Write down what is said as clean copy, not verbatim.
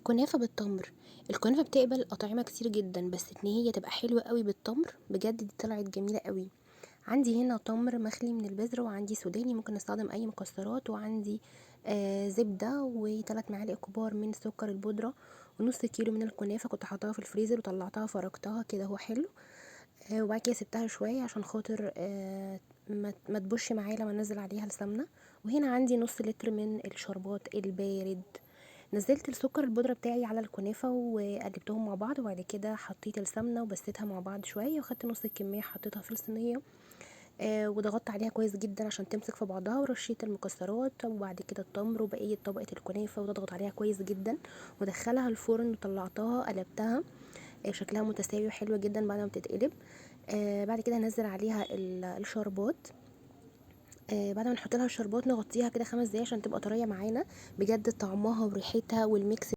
كنافة بالتمر. الكنافة بتقبل أطعمة كتير جدا، بس إن هي تبقى حلوة قوي بالتمر بجد دي طلعت جميلة قوي. عندي هنا تمر مخلي من البذر، وعندي سوداني، ممكن نستخدم أي مكسرات، وعندي زبدة وثلاث معالق كبار من سكر البودرة، ونص كيلو من الكنافة كنت حاطاها في الفريزر وطلعتها فركتها كده هو حلو. وبعد كده سبتها شوية عشان خاطر ما تبوش معايا لما انزل عليها السمنة. وهنا عندي نص لتر من الشربات البارد. نزلت السكر البودرة بتاعي على الكنافة وقلبتهم مع بعض، وبعد كده حطيت السمنة وبسيتها مع بعض شوية، وخدت نص الكمية حطيتها في الصينية، وضغطت عليها كويس جدا عشان تمسك في بعضها، ورشيت المكسرات وبعد كده التمر وبقية طبقة الكنافة، وتضغط عليها كويس جدا ودخلها الفرن. وطلعتها قلبتها، شكلها متساوي وحلو جدا بعد ما بتتقلب. بعد كده هنزل عليها الشربات. بعد ما نحط لها الشربات نغطيها كده 5 دقايق عشان تبقى طرية معانا. بجد طعمها وريحتها وال mix